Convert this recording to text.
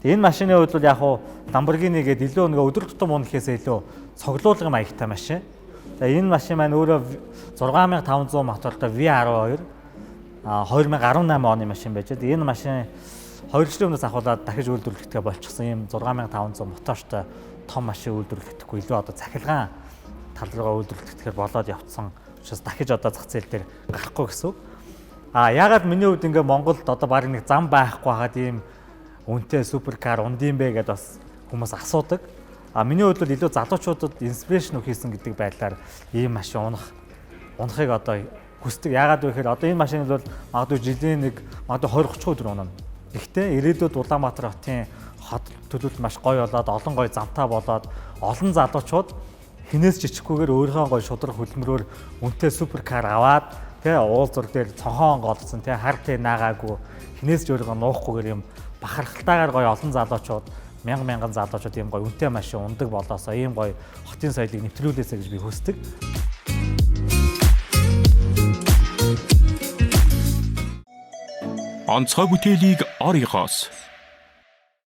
Тэгээ энэ машины хувьд бол яг хуу Lamborghini гэдэг илүү нэг өдөр тутам унахээс илүү цоглуулгын маягтай машин. За энэ машин маань өөрөө 6500 мотортой V12 2018 оны машин байж. Энэ машин 2 жилийн өмнөөс ахуулаад дахиж үйлдвэрлэхдээ болчихсон ийм 6500 мотортой том машин үйлдвэрлэхдэггүй илүү одоо цахилгаан тал руугаа үйлдвэрлэхээр болоод явцсан учраас дахиж одоо зах зээл дээр гарахгүй гэсэн үг. А ягаад миний хувьд ингээ Монголд одоо баг нэг зам байхгүй хаад ийм үнэтэй суперкар ундын бэ гэдээ бас хүмүүс асуудаг. А миний хувьд бол илүү залуучуудад inspiration өгөх хийсэн гэдэг байдлаар ийм машин унахыг одоо хүсдэг. Яагаад вэ гэхээр одоо энэ машин бол магадгүй жилийн нэг магадгүй 20 30 өдөр унана. Гэхдээ ирээдүйд Улаанбаатар хотын хот төлөвлөлт маш гоё болоод олон гоё замтай болоод олон залуучууд хинээс ч ичихгүйгээр өөрийнхөө гоё шудраг хөдөлмөрөөр үнэтэй суперкар аваад тэ уул зур дээр цонхоо онгоолсон тэ хар тэ наагаагүй хинээс ч өөрийгөө нуухгүйгээр юм бахархалтайгаар гоё олон залуучууд мянган мянган залуучууд ийм гоё үнэтэй машин ундаг болоосоо ийм гоё хотын соёлыг нэвтрүүлээсэй гэж би хүсдэг. Онцгой бүтээлийг Оригоос.